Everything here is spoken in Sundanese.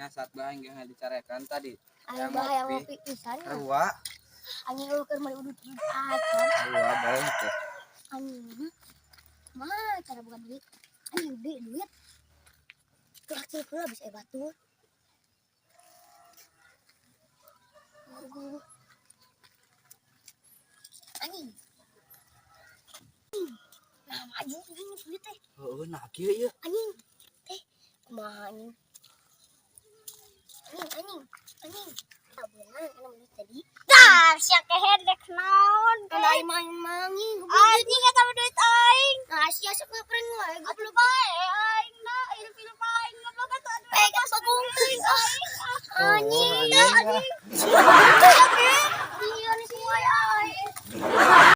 Nyasat bae aing ge dicarekan tadi. Ayo Yang bahaya ngopi. Ngopi pisan. Sarua. Anjing, lu keur meuli udut acan. Sarua bae teh. Anjing. Kumaha cara buka duit? Anjing, duit duit. Gerak heula bisa batur. Oh, anjing. Nah, maju anjing duit teh. Heeh, nah kieu ieu. Anjing. Teh, kumaha anjing? Anjing, anjing, anjing. Tabungan anu menit tadi. Dah, sia kehed dek naon? Kan aing mang anjing. Anjing, eta mah duit aing. Nah, sia sok ngeprank wae, goblok. Goblok bae aing na, ilfil aing goblok atuh. Eh, kan bagong teuing ah. Anjing, Oh, anjing.